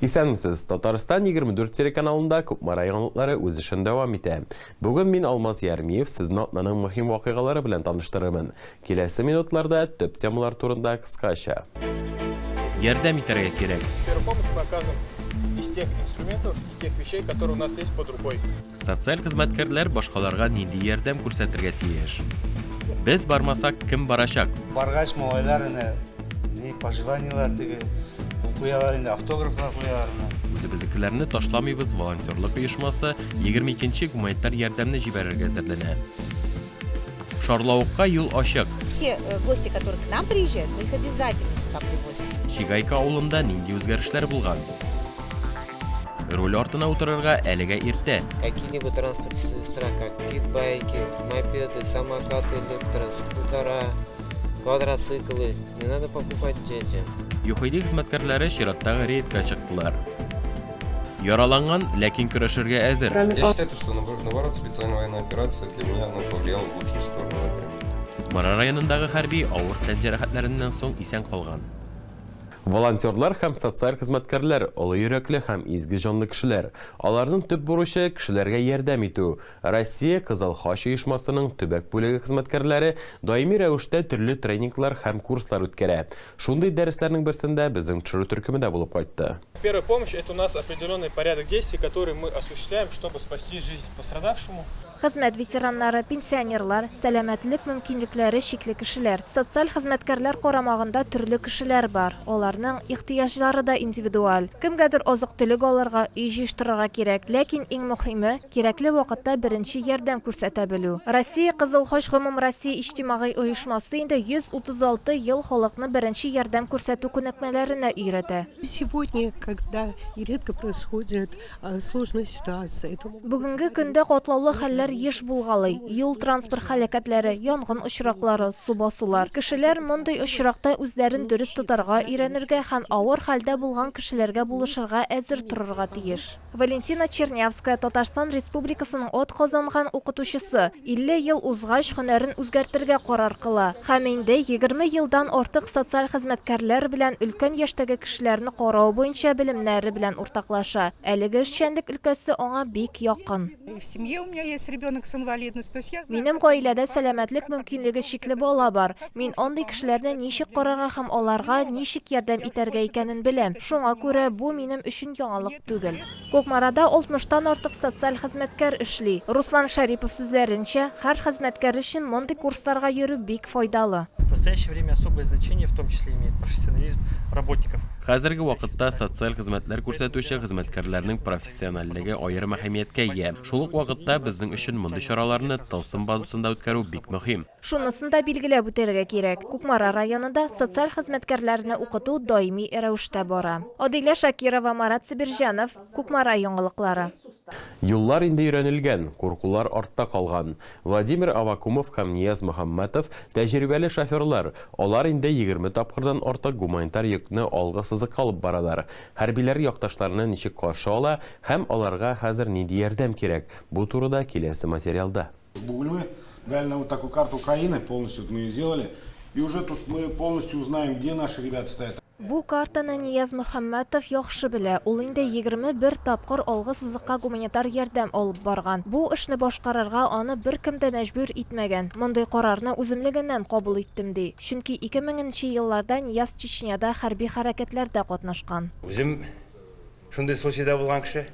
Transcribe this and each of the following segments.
Исәнмесез! Татарстан 24 телеканалында Кукмара яңалыклары үз эшен дәвам итә. Бүген мин Алмаз Ярмиев сезне атнаның мөһим вакыйгалары белән таныштырырмын. Киләсе минутларда төп темалар турында кыскача. Ярдәм итәргә кирәк. Первую помощь мы оказываем из тех инструментов и тех вещей, которые у нас есть под рукой. Социаль хезмәткәрләр башкаларга нинди ярдәм күрсәтергә тиеш? Без бармасак, кем барачак? Баргач, малайлар әнә ни пожеланиеләр теге кул куялар инде, автографлар куялар менә. Үзебезнекеләрне ташламыйбыз волонтерлык оешмасы 22 нче гуманитар ярдәмне җибәрергә әзерләнә. Шарлавыкка юл ачык. Все э, гости, которые к нам приезжают, мы их обязательно сюда привозим. Чигайка авылында нинди үзгәрешләр булган? Руль артына утырырга әлегә иртә. Какие-либо транспортные средства, как питбайки, мопеды, самокаты, электроскутера, квадроциклы, не надо покупать детям. ЮХИДИ хезмәткәрләре чираттагы рейдка чыктылар. Яраланган, ләкин көрәшергә әзер. Я считаю, что наоборот, специальная военная операция для меня она повлияла в лучшую сторону, например. Кукмара районындагы хәрби авыр тән җәрәхәтләреннән соң исән калган. Волонтерлар һәм социаль хезмәткәрләр олы йөрәкле һәм изге җанлы кешеләр. Аларның төп бурычы кешеләргә ярдәм итү. Россия Кызыл Хач оешмасының төбәк бүлеге хезмәткәрләре даими рәвештә төрле тренинглар һәм курслар үткәрә. Шундый дәресләрнең берсендә безнең төшерү төркеме дә булып кайтты. Первая помощь – это у нас определенный порядок действий, который мы осуществляем, чтобы спасти жизнь пострадавшему. Хезмәт ветераннары, пенсионерлар, сәламәтлек мөмкинлекләре чикле кешеләр. Социаль хезмәткәрләр карамагында төрле кешеләр бар. Аларның ихтыяҗлары да индивидуаль. Кемгәдер азык-төлек алырга, өй җыештырырга кирәк. Ләкин иң мөхиме, кирәкле вакытта беренче ярдәм күрсәтә белү. Россия Кызыл Хач гомумроссия иҗтимагый оешмасы инде 136 ел халыкны беренче ярдәм күрсәтү күнекмәләренә өйрәтә. Сегодня, когда нередко происходят сложные ситуации. Бүгенге көндә катлаулы хәлләр еш булгалый, юл-транспорт һәлакәтләре, янгын очраклары, су басулар. Кешеләр мондый очракта үзләрен дөрес тотарга өйрәнергә һәм авыр хәлдә булган кешеләргә булышырга әзер торырга тиеш. Валентина Чернявская, Татарстан Республикасының атказанган укытучысы, 50 ел узгач һөнәрен үзгәртергә карар кыла. Һәм инде 20 елдан артык социаль хезмәткәрләр белән өлкән яшьтәге кешеләрне карау буенча белемнәре белән уртаклаша. Әлеге эшчәнлек өлкәсе аңа бик якын. Минем гаиләдә сәламәтлек мөмкинлеге чикле бала бар. Мин андый кешеләрне ничек карарга һәм аларга ничек ярдәм итәргә икәнен беләм. Шуңа күрә бу минем өчен яңалык түгел. Кукмарада алтмыштан артык социаль хезмәткәр эшли. Руслан Шәрипов сүзләренчә, һәр хезмәткәр өчен мондый курсларга йөрү бик файдалы. В настоящее время особое значение в том числе имеет профессионализм работников. Хәзерге вакытта социаль хезмәтләр күрсәтүче хезмәткәрләрнең профессиональлеге аерым әһәмияткә ия. Шул ук вакытта безнең өчен мондый чараларны тылсым базасында үткәрү бик мөһим. Шунысын да билгеләп үтәргә кирәк, Кукмара районында социаль хезмәткәрләрне укыту даими рәвештә бара. Адилә Шакирова, Марат Сабирҗанов, Кукмара яңалыклары. Юллар инде өйрәнелгән, куркулар артта калган. Владимир Авакумов һәм Нияз Мөхәммәтов, тәҗрибәле шоферлар. Алар инде 20 тапкырдан артык гуманитар йөкне алгы сызыкка алып баралар. Хәрбиләр якташларны ничек каршы ала һәм аларга хәзер нинди ярдәм кирәк? Бу турыда киләсе материалда. Бугульмы дали нам вот такую карту Украины, полностью мы ее сделали. И уже тут мы полностью узнаем, где наши ребята стоят. Бу картаны Нияз Мөхәммәтов яхшы белә. Ул инде 21 тапкыр алгы сызыкка гуманитар ярдәм алып барган. Бу эшне башкарырга аны беркем дә мәҗбүр итмәгән. Мондый карарны үземлегеннән кабул иттем, ди. Чөнки 2000 нче елларда Нияз Чечняда хәрби хәрәкәтләрдә катнашкан. Үзем шундый случайда булган кеше.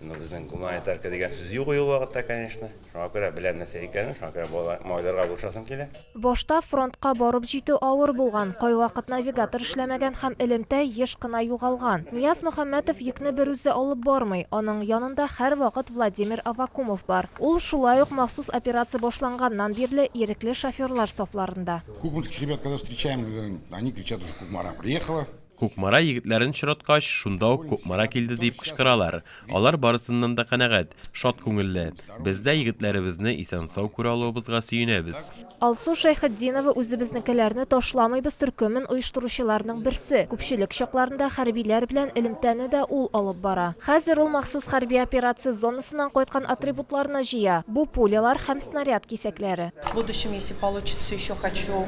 Ну, безнең гуманитарка дигән сүз юк ул вакытта, конечно. Шуңа күрә беләм нәрсә икәнен, шуңа күрә бала малайларга булышасым килә. Башта фронтка барып җитү авыр булган, кайвакыт навигатор эшләмәгән һәм элемтә еш кына югалган. Нияз Мөхәммәтов йөкне берүзе алып бармый, аның янында һәрвакыт Владимир Аввакумов бар. Ул шулай ук махсус операция башланганнан бирле ирекле шоферлар сафларында. Кукмарских ребят, когда встречаем, они кричат уже Кукмара приехала. Кукмара егетләрен очраткач, шунда ук Кукмара килде дип кычкыралар. Алар барысыннан да канәгать, шат күңелле. Без дә егетләребезне исән-сау күрә алуыбызга сөенәбез. Алсу Шәйхетдинова Үзебезнекеләрне ташламыйбыз төркемен оештыручыларның берсе. Күпчелек чакларында хәрбиләр белән элемтәне дә ул алып бара. Хәзер ул махсус хәрби операция зонасыннан кайткан атрибутларны җыя. Бу пулялар һәм снаряд кисәкләре. В будущем, если получится, еще хочу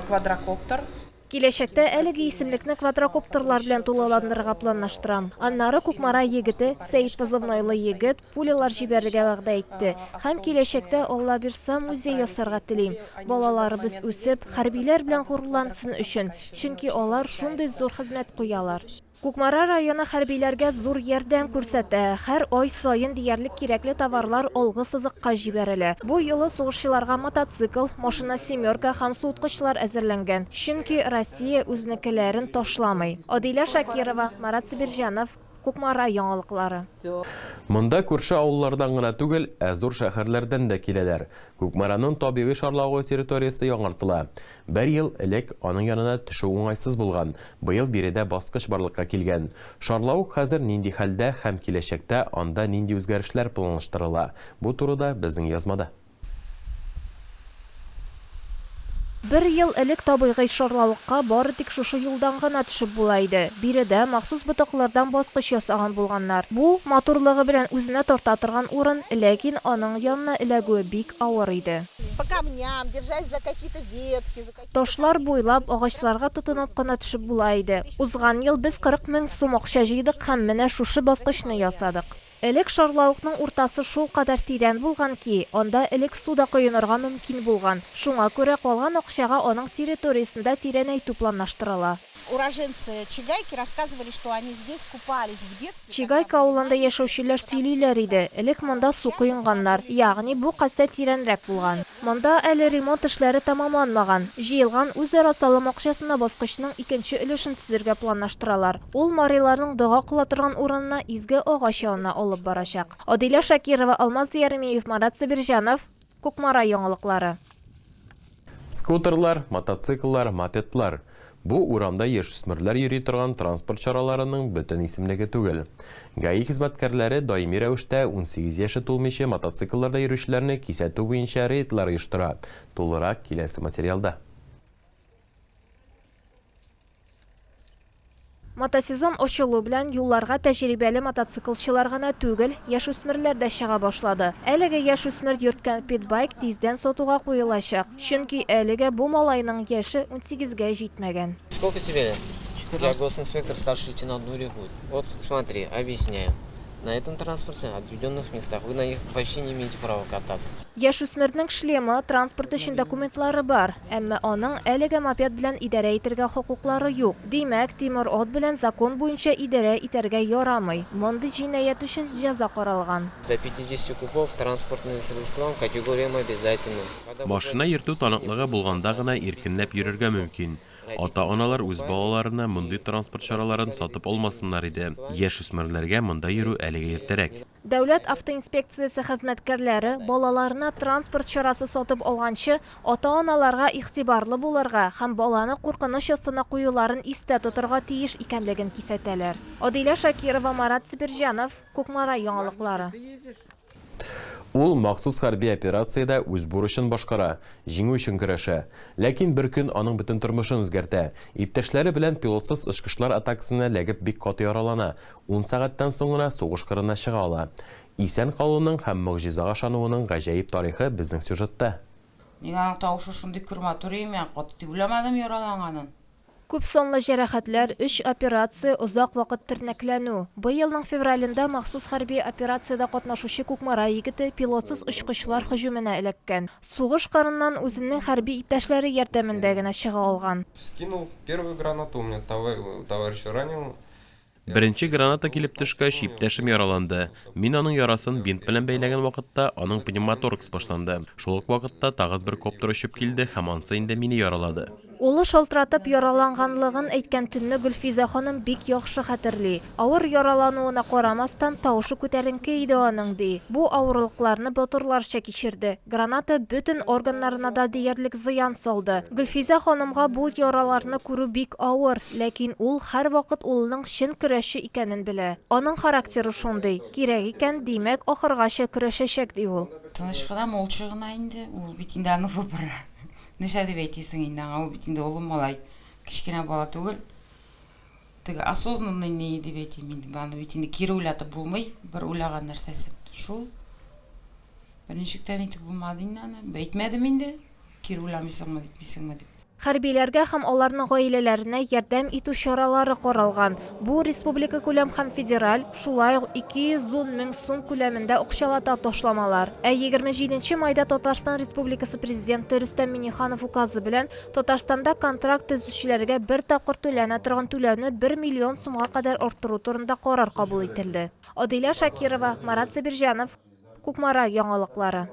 квадрокоптер. Киләчәктә әлеге исемлекне квадрокоптерлар белән тулыландырырга планлаштырам. Аннары Кукмара егете, Сәет позывнойлы егет, пулялар җибәрергә вәгъдә итте. Һәм киләчәктә, Алла бирса, музей ясарга телим. Балаларыбыз үсеп, хәрбиләр белән горурлансын өчен, чөнки алар шундый зур хезмәт куялар. Кукмара районы хәрбиләргә зур ярдәм күрсәтә. Һәр ай саен диярлек кирәкле товарлар алгы сызыкка җибәрелә. Бу юлы сугышчыларга мотоцикл, машина семерка һәм суыткычлар әзерләнгән. Чөнки Россия үзенекеләрен ташламый. Адилә Шакирова, Марат Сабирҗанов, Кукмара яңалыклары. Монда күрше авыллардан гына түгел, ә зур шәһәрләрдән дә киләләр. Кукмараның табигый шарлавыгы территориясе яңартыла. Бер ел элек аның янына төшү уңайсыз булган. Быел биредә баскыч барлыкка килгән. Шарлавык хәзер нинди хәлдә һәм киләчәктә анда нинди үзгәрешләр планлаштырыла? Бу турыда безнең язмада. Бер ел элек табигый шарлавыкка бары тик шушы юлдан гына төшеп була иде. Биредә махсус ботаклардан баскыч ясаган булганнар. Бу, матурлыгы белән үзенә тарта торган урын, ләкин аның янына эләгүе бик авыр иде. По камням, держась за какие-то ветки, за какие-то... Ташлар буйлап, агачларга тотынып кына төшеп була иде. Узган ел без 40 мең сум акча җыйдык һәм менә шушы баскычны ясадык. Элек шарлавыкның уртасы шулкадәр тирән булган ки, анда элек су да коенырга мөмкин булган. Шуңа күрә калган акчага аның территориясендә тирәнәйтү планлаштырыла. Уроженцы Чигайки рассказывали, что они здесь купались в детстве. Чигайка авылында яшәүчеләр сөйлиләр иде, элек монда су коенганнар, ягъни бу касә тирәнрәк булган. Монда әле ремонт эшләре тәмамланмаган. Җыелган үзара салым акчасына баскычның икенче өлешен төзергә планлаштыралар. Ул мариларның дога кыла торган урынына изге агач янына алып барачак. Адилә Шакирова, Алмаз Ярмиев, Марат Сабирҗанов, Кукмара яңалыклары. Скутерлар, мотоцикллар, мопедлар. Бу урамда яшүсмерләр йөри торган транспорт чараларының бөтен исемлеге түгел. ГАИ хезмәткәрләре даими рәвештә 18 яше тулмыйча мотоциклларда йөрүчеләрне кисәтү буенча рейдлар оештыра. Тулырак киләсе материалда. Мотосезон ачылу белән юлларга тәҗрибәле мотоциклчылар гына түгел, яшүсмерләр дә чыга башлады. Әлеге яшүсмер йөрткән питбайк тиздән сатуга куелачак. Чөнки әлегә бу малайның яше 18гә җитмәгән. Сколько тебе лет? Я госинспектор, старший лейтенант Нурихуд. Вот смотри, объясняю. На этом транспорте, отведенных местах, вы на них вообще не имеете права кататься. Яшүсмернең шлемы, транспорт өчен документлары бар, әмма аның әлегә мопед белән идарә итәргә хокуклары юк. Димәк, тимер ат белән закон буенча идарә итәргә ярамый. Мондый җинаять өчен җәза каралган. До 50 кубов транспортные средства категориям обязательны. Машина йөртү таныклыгы булганда гына иркенләп йөрергә мөмкин. Ата-аналар үз балаларына мондый транспорт чараларын сатып алмасыннар иде. Яшүсмерләргә монда йөрү әлегә иртәрәк. Дәүләт автоинспекциясе хезмәткәрләре балаларына транспорт чарасы сатып алганчы ата-аналарга игътибарлы булырга һәм баланы куркыныч астына куюларын истә тотырга тиеш икәнлеген кисәтәләр. Адилә Шакирова, Марат Сибирҗанов, Кукмара яңалыклары. Ул махсус хәрби операциядә үз бурычын башкара, җиңү өчен көрәшә. Ләкин бер көн аның бөтен тормышын үзгәртә. Иптәшләре белән пилотсыз очкычлар атакасына эләгеп бик каты яралана. 10 сәгатьтән соң гына сугыш кырына чыга ала. Исән калуның һәм могҗизага ышануының гаҗәеп тарихы безнең сюжетта. Нигә аның тавышы шундый көр матур име? Каты дип уйламадым яраланганын. Күп санлы җәрәхәтләр, 3 операция, озак вакыт тернәкләнү. Быелның февралендә махсус хәрби операциядә катнашучы Кукмара егете пилотсыз очкычлар һөҗүменә эләккән. Сугыш кырыннан үзенең хәрби иптәшләре ярдәмендә генә чыга алган. Скинул первую гранату, у меня товарищ ранил. Беренче граната килеп төшкәч, иптәшем яраланды. Мин аның ярасын бинт белән бәйләгән вакытта аның пневмоторакс башланды. Шул ук вакытта тагын бер коптер очып килде һәм ансы инде мине яралады. Улы шалтыратып яраланганлыгын әйткән төнне Гөлфизә ханым бик яхшы хәтерли. Авыр яралануына карамастан, тавышы күтәренке иде аның, ди. Бу авырлыкларны батырларча кичерде. Граната бөтен органнарына да диярлек зыян салды. Гөлфизә ханымга бу яраларны күрү бик авыр, ләкин ул һәрвакыт улының чын көрәшче икәнен белә. Аның характеры шундый, кирәк икән, димәк, ахыргача көрәшәчәк, ди ул. Тыныч кына, молча гына инде, ул бит инде аның выборы. Нәрсә дип әйтәсең инде аңа, ул бит инде олы малай, кечкенә бала түгел. Теге осознанный ни дип әйтим инде, аны бит инде кире уйлатып булмый, бер уйлаган нәрсәсен. Шул. Берничек тә нитеп булмады инде аны. Әйтмәдем инде, кире уйламыйсыңмы, әйтмисеңме дип. Хәрбиләргә һәм аларның гаиләләренә ярдәм итү чаралары каралган. Бу, республикакүләм һәм федераль, шулай ук 210 мең сум күләмендә акчалата ташламалар. Ә 27 нче майда Татарстан Республикасы Президенты Рөстәм Миңнеханов указы белән Татарстанда контракт төзүчеләргә бер тапкыр түләнә торган түләүне бер миллион сумга кадәр арттыру турында карар кабул ителде. Адилә Шакирова, Марат Сабирҗанов, Кукмара яңалыклары.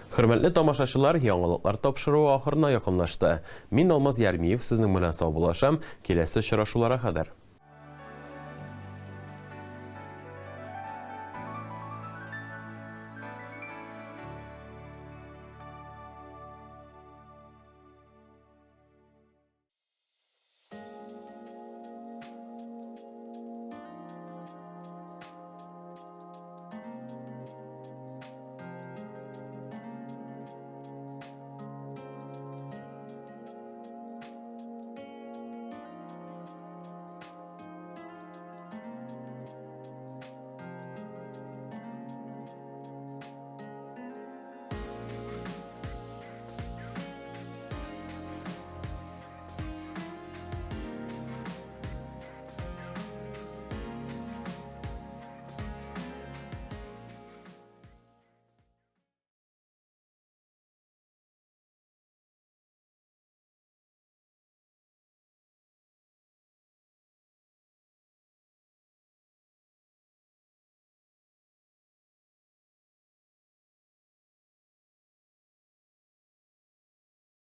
Хөрмәтле тамашачылар, яңалыклар тапшыруы ахырына якынлашты. Мин Алмаз Ярмиев сезнең белән саубуллашам, киләсе очрашуларга кадәр.